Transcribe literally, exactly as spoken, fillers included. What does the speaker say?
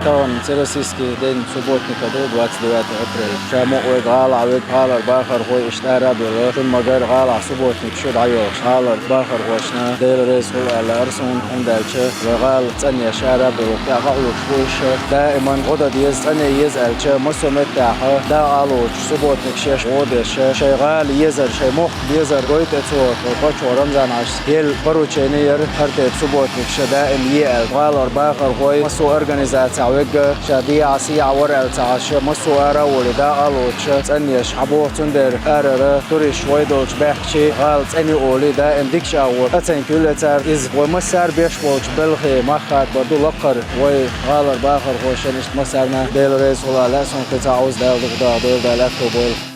Тахана Всероссийский день субботника ду, двадцать девятое апреля. Ша мукъа вайга гӀала Ӏовига, гӀалара бахархой иштта ара а бевлла, шун магар гӀала субботник шу дӀайохуш, гӀалара бахархошна Дела реза хуьлда аьлла ара суна, хӀунда аьлча вай гӀала цӀанъеш ара а бевлла, тӀаккха а хьоьгуш бу уьш. Даиман гӀо дан деза, цӀанъе еза аьлча, массо а меттехь дакъа а лоцуш, субботникаш еш, гӀо деш, шайн гӀала езар, шайн мохк безар гойту цо, вай кхочух Рамзан-Хьаьжас елла поручени яра, хӀара тайпа субботникаш даим е аьлла. ГӀалара бахархой массо а организацехь вега, ша дехьа-сехьа вара аьлла ца Ӏаш, массо а ара а волий, дакъа а лоцуш, цӀанъеш хьабоху, цундела арара туристаш вай долчу баьхкича гӀала цӀанъе олий, даим дикачу агӀор оценка юьллу цара. Иза вай массара беш болчу белхи мах хаттар ду лакхара, вай гӀалара бахархошна иштта массарна Дела реза хуьлда аьлла суна, кхин цхьа Ӏовза Дала дукха даха, Дела Дала аьтто бойла.